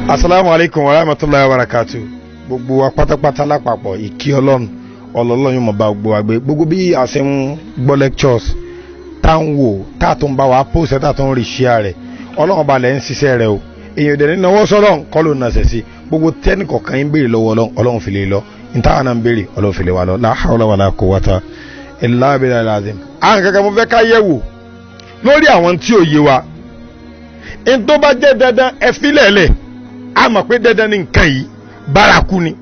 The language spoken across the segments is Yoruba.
Asalaamu alaykum wa rahmatulahi wa barakatu. Gbogbo wa pátápátá lápapọ̀, ìkí Ọlọ́run ọlọ́run yóò mọ̀ bá gbogbo wa gbé. Gbogbo bí a ṣe ń gbọ́ lectures, tá ń wò, tá tó ń bá wa post, tá tó ń rí share rẹ̀, Ọlọ́run ọba lẹ̀ ń ṣiṣẹ́ rẹ̀ o. Èèyàn dẹ̀ ní náwó sọ́lọ́run kọ́ ló nà sẹ̀sí. Gbogbo tẹ́nì kọ̀ọ̀kan ń béèrè lọ́wọ́ Ọlọ́run, Ọlọ́run fi lè lọ. Ntáwọn náà ń béèrè, Ọlọ́run fi lè wà lọ. La hawla wala quwwata illa billahi azim. Àwọn kankan mo fẹ́ ká yẹ̀ wò lórí àwọn tí ò yé wa. N tó bá jẹ́ dandan, ẹ fi lẹ̀. A mọ̀ pé dandan ni nǹkan yìí, bárakú ni.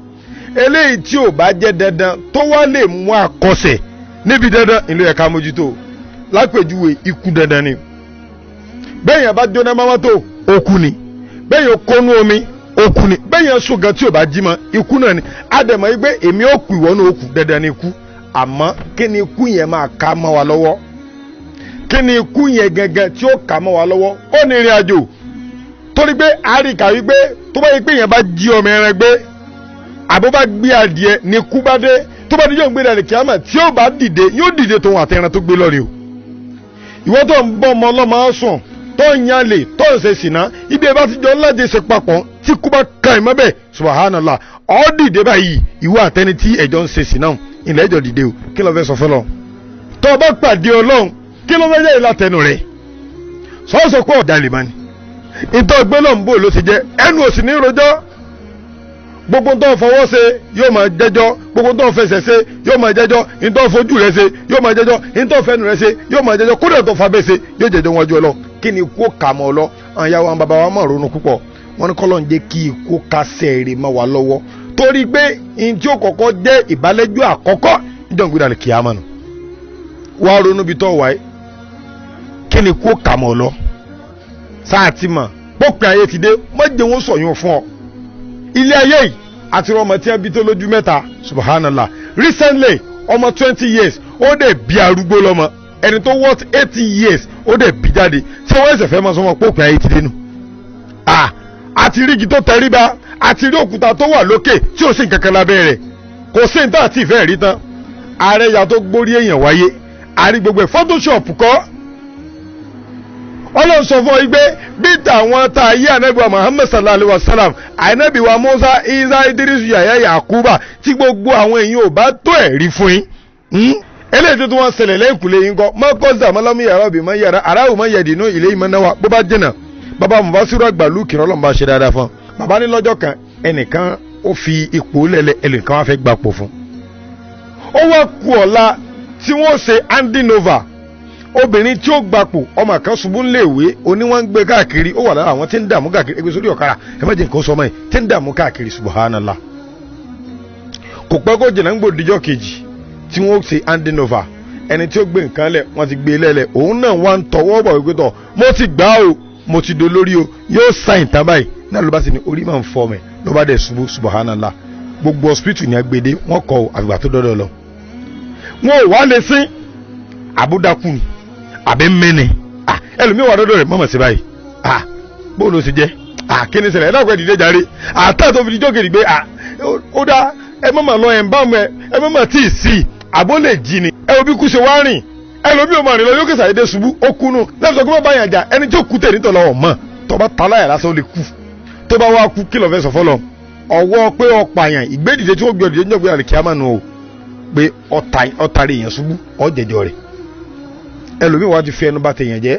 Eléyìí tí ò bá jẹ́ dandan tó wá lè mú àkọsẹ̀ níbi dandan ìlú ẹ̀ka mójútó. Lápèjúwe, ikú dandan ni. Bẹ́ẹ̀ yẹn bá jóná mọ́mọ́tò, òkú ni. Bẹ́ẹ̀ yẹn kónú omi, òkú ni. Bẹ́ẹ̀ yẹn sùn gan tí ò bá jí mọ́, ikú náà ni. Àdèmọ̀ yìí pé èmi ò kú, ìwọ náà ó kú, dandan ni ikú. Àmọ́ kí ni ikú yẹn máa ká mọ́ wa lọ́wọ́? Kí ni ikú yẹn gangan tí ó kà mọ́ wa lọ́wọ́? Ó ní ìrìn àjò, torí pé àríkà wípé tó bá yẹ pé yẹn bá jí ọmọ ẹran gbé, àbó bá gbé adìẹ ní ikú bá dé, tó bá dé yóò gbé dàrí kíámà, tí ó bá dìde yóò dìde tòun àti ẹran tó gbé lọ́rẹ̀ o. Ìwọ tó ń bọ́ ọmọ ọlọ́mọ sùn, tó ń yanlè, tó ń ṣe sìná, ibi ẹ bá ti jọ ńlájẹ ṣe papọ̀, tí kú bá ka ìmọ̀ bẹ́ẹ̀, subhanallah, ọ́ dìde báyìí, ìwọ àtẹni tí ẹjọ́ ń ṣe sìná ilẹ̀ ẹjọ́ dìde o. Kí ló fẹ́ sọ fọlọ́ tó o bá pàdé Ọlọ́run? Kí ló fẹ́ jẹ́ ìlàtẹnu rẹ̀? Sọ́ọ́sọ pé ọ̀dà lè má ni ìtọ́ gbé lọ́n bò ló ti jẹ́ ẹnu òsì ní rojọ́. Gbogbo tó ń fọwọ́ ṣe yóò máa jẹ́jọ́, gbogbo tó ń fẹsẹ̀ ṣe yóò máa jẹ́jọ́, ìtọ́ fojú rẹ̀ ṣe yóò máa jẹ́jọ́, ìtọ́ fẹnu rẹ̀ ṣe yóò máa jẹ́jọ́, kódà tó fa bẹ́ẹ̀ ṣe yóò jẹ́jọ́ wọn ju ọ lọ. Kí ni ikú kà mọ́ ọ lọ? Àwọn ìyá wa, bàbá wa máa ronú púpọ̀. Wọn ní kọ́lọ́ ń jẹ́ kí ikú kásẹ̀ rè mọ́ wa lọ́wọ́, torí pé ìyẹn tí ó kọ́kọ́ jẹ́ ìbálẹ́jọ́ àkọ́kọ́ níjọ́ ìgbéra lè kíá mọ́nu. Wàá ronú bí tọ́ wáyé, kí ni ikú kà mọ́ ọ lọ? Sáà ti mọ̀ pópin ayé ti dé, mọ́jẹ́ wọn sọ̀yún fún ọ. Ilé ayé yìí àti ọmọ tí ẹ bí tó lójú mẹ́ta, subhanallah. Recently, ọmọ 20 years ó dẹ̀ bí arúgbó lọ́mọ. Ẹni tó worth 80 years ó dẹ̀ bí jáde. Ṣé wọ́n ẹsẹ̀ fẹ́ máa sọ wọn pópin ayé ti dé nu? Ah, àti rí igi tó tẹríba, àti rí òkúta tó wà lókè tí ò sí nǹkan kan lábẹ́ rẹ̀. Kò sí nǹkan àti ìfẹ́ rí tán. Ààrẹ ya tó gbórí èèyàn wáyé, àrí gbogbo ẹ̀. Photoshop kọ́. Ọlọ́run sọ fún ọ yìí pé bí tàwọn tá a yé anabi wa Muhammad sallallahu alayhi wa sallam, anabi wa Musa, Isa, Idris, Yahya, Yakuba, tí gbogbo àwọn èèyàn ò bá tó ẹ̀rí fún yín. Eléyìí tó wọ́n ṣẹlẹ̀ lẹ́yìnkùlé yín kọ́ mọ́kọ́sà mọ́lámú yàrá òbí mọ́ yàrá aráwò mọ́ yẹ̀dínú ilé ìmọ̀ náà wà. Bó bá jìnnà, bàbá Mubasiru àgbàlú kìrọ́ lọ́nba ṣe dáadáa fún bàbá ní lọ́jọ́ kan, ẹnìkan ó fi ipò lẹ̀lẹ̀, ẹnìkan wá fẹ́ gbapò fún. Ó wá ku ọ̀la tí wọ́n ṣe handing over. Obìnrin tí ó gbapò, ọmọ kan ṣubú ńléèwé, oníwọ̀n ń gbé káàkiri, ó wà lára àwọn tí ń dààmú káàkiri, ẹgbẹ́ sórí ọ̀kadà, ẹ má jẹ́ nǹkan sọmọ yìí, tí ń dààmú káàkiri, subhanallah. Kò pẹ́ kó jìnnà, ń gbòdìjọ́ kejì tí wọ́n ṣe handing over, ẹni tí ó gbé nǹkan lẹ̀, wọ́n ti gbé lẹ́lẹ̀, òun náà wá ń tọwọ́ bọ̀ wípé, tọ̀, mo ti gbà o, mo ti dolórí o, yóò sáyìn tán báyìí náà, ló bá sì ní orí máa ń fọ́ mẹ́, ló bá dẹ̀ ṣubú, subhanallah. Gbogbo hospital ní agbede wọ́n kọ, àgbà tó dọ́dọ̀ lọ, wọn ò wá lè sín àbúdákù ni àbí mẹ́ni. Ẹlòmíì wà dọ́dọ̀ rẹ̀ mọ̀mọ́ sí báyìí, bó ló ṣe jẹ́? Kí ni ṣẹlẹ̀? Ẹ dákun, ẹ dìde jàre. Àtà tó fi di jókè gbé, ó dá ẹ mọ̀mọ́ lọ, ẹ̀ ń bá mọ ẹ, ẹ mọ̀mọ́ tí ì sí àbó lè jí ni. Ẹ wo bí kú ṣe wá rìn, ẹlòmíì ò máa rìn lọ, yóò kẹsà dédé ṣubú, ó kú nù. Lẹ́yìn tó kó bá yàn jà, ẹni tí ó kú tẹ̀ nítọ̀ lọ́wọ́ mọ̀ tọba taláyà lásán, ó lè kú. Tó bá wá kú, kí ló fẹ́ sọ fọlọ́? Ọwọ́ pé ọ̀pààyàn ìgbédìde tí ó gbé ọdìdẹ níjọba àlìkíyàmá nù o, pé ọ̀tàrí èèyàn ṣubú, ọ̀jẹ̀jọ rẹ̀. Ẹlòmíì wá ti fi ẹnu bá tèèyàn jẹ́,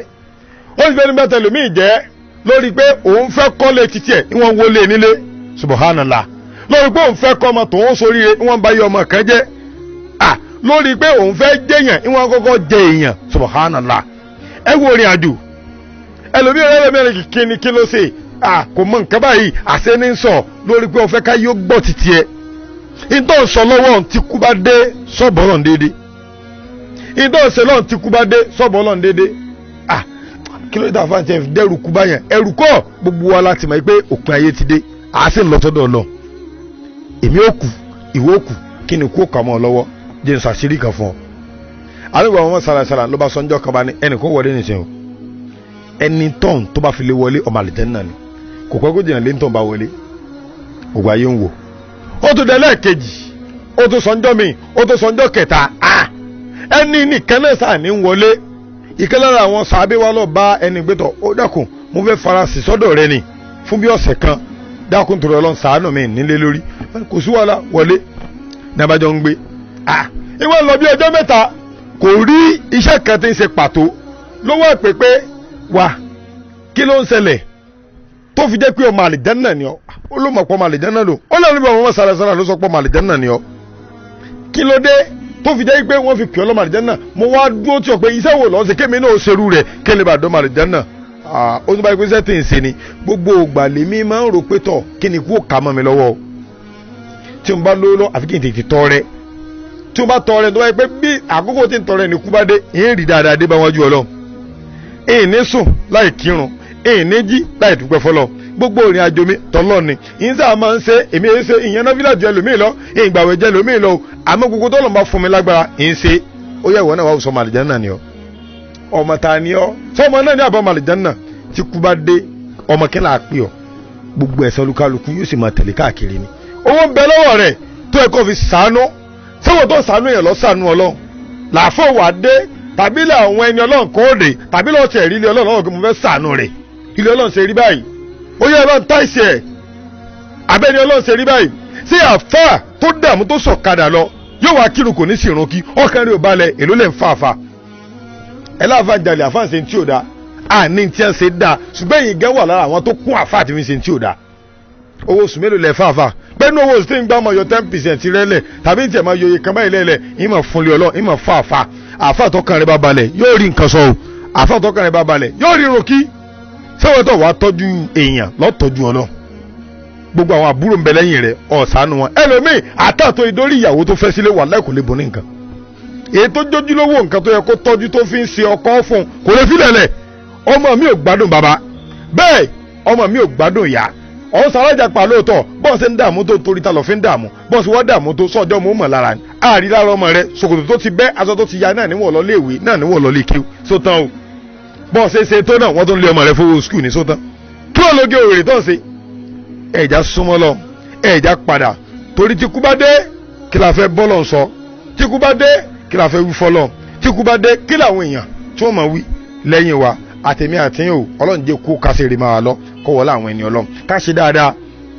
ó ti fi ẹnu bá tẹlòmíì jẹ́ lórí pé òun fẹ́ kọ́lé títí ẹ̀, ìwọ̀n wọlé nílé, subhanallah. Lórí pé òun fẹ́ kọ́ ọmọ tòun sóríire, ìwọ̀n bá yẹ ọmọ kan jẹ́. À lórí pé òun fẹ́ jẹ́yàn, ìwọ̀n kọ́kọ́ jẹ èèyàn, subhanallah. Ẹ wo ìrìn àjò ẹlòmíì, ẹlòmíì kí ni kí ló ṣe? À kò mọ nǹkan báyìí, àṣẹ ní sọ lórí pé òun fẹ́ ká yóò gbọ́ títí ẹ. Ìtọ́ sọ lọ́wọ́ tí kú bá dé, sọ́bọ̀rọ̀ déédéé. Ìtọ́ sọ lọ́wọ́ tí kú bá dé, sọ́bọ̀rọ̀ déédéé. À kí ló dé àfa tẹ dẹ́rù kú bá yẹn? Ẹrù kọ́, gbogbo wa láti mọ̀ pé òpin ayé ti dé, à á sì ń lọ sọ́dọ̀ lọ. Èmi ò kù, ìwọ ò kù, kí ni kú kà mọ́ ọ lọ́wọ́? Jẹ́ n sàṣírí kan fún ọ. Àlùbọ̀ àwọn sàràsàrà ló bá sọ́njọ́ kan bá ní ẹnì kó wọlé nìṣẹ́ o. Ẹni tọ́hún tó bá fi lè wọlé, ọmọ àlìjẹ́nnà ni. Kò pẹ́ kó jìnnà lé ń tọ́hún bá wọlé, ògbà ayé ń wò. Ó tún dé lẹ́ẹ̀kejì, ó tún sọ́njọ́ mi, ó tún sọ́njọ́ kẹta, ẹni nìkan náà sáà ní wọlé. Ìkan lára àwọn sàábé wa lọ bá ẹni gbẹ́tọ̀, ó dákun, mo fẹ́ farasì sọ́dọ̀ rẹ ni fún bí ọ̀sẹ̀ kan. Dákun torí Ọlọ́run ṣàánú mi nílé lórí. Kò sí wàhálà, wọlé ní abájọ ń gbé. Ìwọ lọ bí ọjọ́ mẹ́ta kò rí iṣẹ́ kan tí ń ṣe pàtó ló wà pé pé wà kí ló ń ṣẹlẹ̀ tó fi jẹ́ pé ọmọ àlìjánà ni ọ́. Ó ló mọ̀ pé ọmọ àlìjánà lò ó lọ́nà bí ọmọ sàrẹ́sàrà ló sọ pé ọmọ àlìjánà ni ọ́. Kí ló dé tó fi jẹ́ pé wọ́n fi pè ọ́ lọ́mọ àlìjánà? Mo wá dúró tí o pé iṣẹ́ wo lọ́ọ́ ṣe kémi náà ó ṣerú rẹ̀ kí lè bá dọ́mọ àlìjánà. Ó tún bá yẹ pé iṣẹ́ tí ń ṣe ni gbogbo ògbà lèmi máa ń rò pé tọ̀ kí ni kú ó kà mọ́ mi lọ́wọ́ tí mo bá lówó lọ àfi kí n tètè tọrẹ. Tí mo bá tọrẹ tó bá yẹ pé bí àkókò tí ń tọrẹ ní kú bá dé ìyẹn rí dáadáa dé bá wájú Ọlọ́run. Ìyẹn ní sùn láì kírun, ìyẹn ní jí láì dúpẹ́ fọlọ́. Gbogbo ìrìn àjò mi tọ́lọ́ ni ìyẹn sáà máa ń ṣe èmi ẹ̀ ṣe ìyẹn náà fílà jẹ lómi lọ, ìyẹn ìgbàwẹ̀ jẹ lómi lọ, àmọ́ gbogbo tọ́lọ̀ bá fún mi lágbára ìyẹn ṣe. Ó yẹ ìwọ náà wà sọ màlìjánà ni ọ, ọmọ ta ni ọ, sọmọ náà ní àbọ̀ màlìjánà tí kú bá dé ọmọ kí là á pè ọ. Gbogbo ẹ̀san olúkálukú yóò sì máa tẹ̀lé káàkiri ni. Owó ń bẹ lọ́wọ́ rẹ̀ tó ẹ kó fi sànú, sẹ́wọ̀n tó sànú yẹn lọ sànú Ọlọ́run làáfọ̀ wà dé tàbí làwọn ẹni Ọlọ́run kò dé tàbí lọ́ọ́ tiẹ̀ rí ilé Ọlọ́run lọ́wọ́ kí mo fẹ́ sànú rẹ̀. Ilé Ọlọ́run ṣe rí báyìí, ó yẹ ẹ bá ń tá ìṣe ẹ̀ abẹ́ni Ọlọ́run ṣe rí báyìí. Ṣé àfáà tó dààmú tó sọ̀kadà lọ yóò wá kírun kò ní sí irun kí ọkàn rẹ̀ ò balẹ̀ èló lẹ̀ ń fa àfa ẹ láàfáà ń jalè àfáà ń ṣe tí ò da àní tí ń ṣe dáa, ṣùgbọ́n èyí gan wà lára àwọn tó kún àfáà tí ń ṣe tí ò da. Owó oṣù mélòó lẹ fàáfà pẹ̀lú owó oṣù tí ń gbà máa yọ 10% rẹ́lẹ̀ tàbí tí ẹ̀ máa yọ iye kan báyìí lẹ́lẹ̀ ìmọ̀ fúnlẹ̀ Ọlọ́run ìmọ̀ fàáfà. Àfáà tọkàn rẹ̀ bá balẹ̀ yóò rí nǹkan sọ o, àfáà tọkàn rẹ̀ bá balẹ̀ yóò rí irun kí. Sẹ́wọ́n tó wàá tọ́jú èèyàn lọ́tọ́jú Ọlọ́run. Gbogbo àwọn àbúrò ń bẹ lẹ́yìn rẹ̀ ọ̀sánú wọn. Ẹlòmíì àtàtò ìdórí ìyàwó tó fẹ́ sílé wà láì kò lè bọ̀ ní nǹkan. Èyí tó jójúlówó nǹkan tó yẹ kó tọ́jú tó fi ń ṣe ọkọ fún kò lè filẹ̀ lẹ̀. Ọmọ mi ò gbádùn bàbá, bẹ́ẹ̀ ọmọ mi ò gbádùn ìyá. Ọ̀hún sàrájà pa lóòótọ́, bọ́ọ̀ ṣe ń dààmú tó torí ta lọ fi ń dààmú, bọ́ọ̀ ṣe wọ́n dààmú tó sọ́jọ́ mú mọ̀ lára ni. Àárí lára ọmọ rẹ ṣòkòtò tó ti bẹ́ aṣọ tó ti ya náà níwọ̀n lọ léèwé náà níwọ̀n lọ léèkéw sótán o. Bọ́ọ̀ ṣe ṣe tó náà wọ́n tó ń lé ọmọ rẹ fowó skul ní sótán. Kí ló lóge òwèrè tó ń ṣe? Ẹ̀já súnmọ́ lọ, ẹ̀já padà torí tí kú bá dé kí la fẹ́ bọ́lọ̀ sọ, tí kú bá dé kí la fẹ́ wí fọlọ́, tí kú bá dé kí làwọn èèyàn tí wọ́n máa wí lẹ́yìn wa. Àtẹ̀mí àtẹ̀yìn o, Ọlọ́run jẹ́ kó kásìrì máa lọ kó wọlé àwọn ẹni Ọlọ́run. Ká ṣe dáadáa,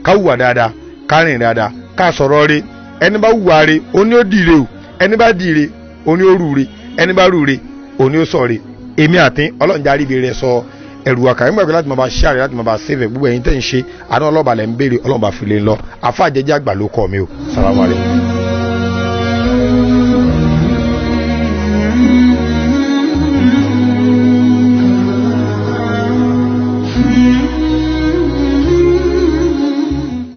ká hùwà dáadáa, ká rìn dáadáa, ká sọ̀rọ̀ re. Ẹni bá hùwà re oní ó dìre o, ẹni bá dìre oní ó rúre, ẹni bá rúre oní ó sọ̀re. Èmi àtẹ̀yìn Ọlọ́run járe ibi rẹ̀ sọ ẹrù wa kàwé gbàgbé láti máa bá ṣáàrẹ̀ láti máa bá sèfẹ̀. Gbogbo ẹ̀yin tẹ́ ń ṣe àná ọlọ́ba lẹ̀ ń béèrè, Ọlọ́run bá fi lè lọ. Àfa àjẹjẹ́ àgbà ló kọ́ mi o. Salamu alaykum.